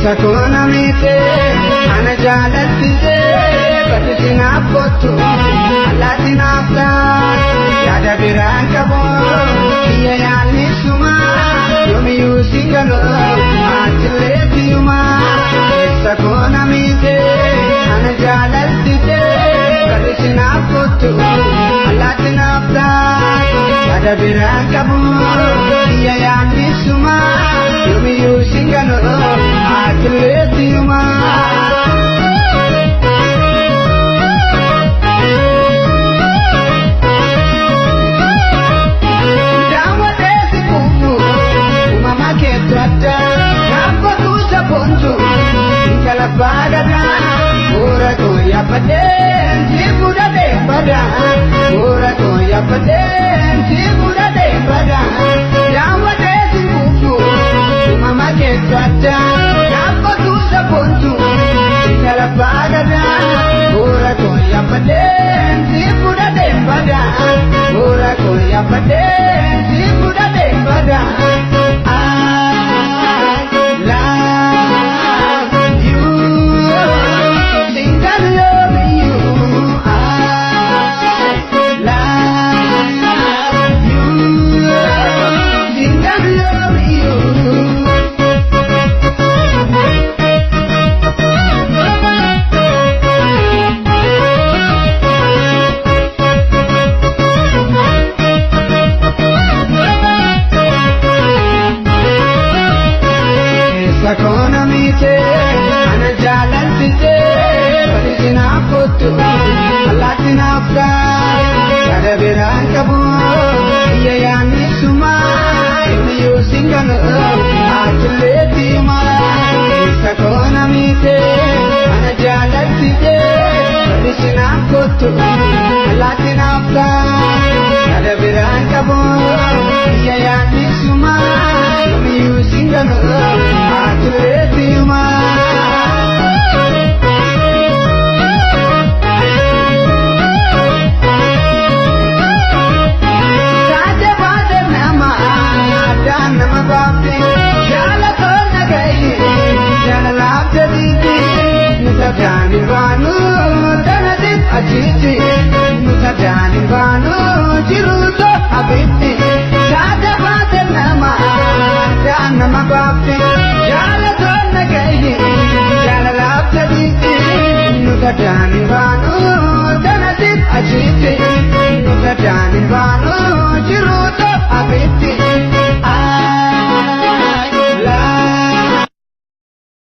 Keessa koona miite ana jaalattise barrisi naaf kottu allaatti naaf taate yaada biraan qabu biyya yaadni suma yoomiyyuu si galu aatillee siyuma. Keessa koona miite ana jaalattise barrisi naaf kottu allaatti naaf taate yaada biraan qabu biyya yaadni suma yoomiyyuu si galu aatillee siyuma.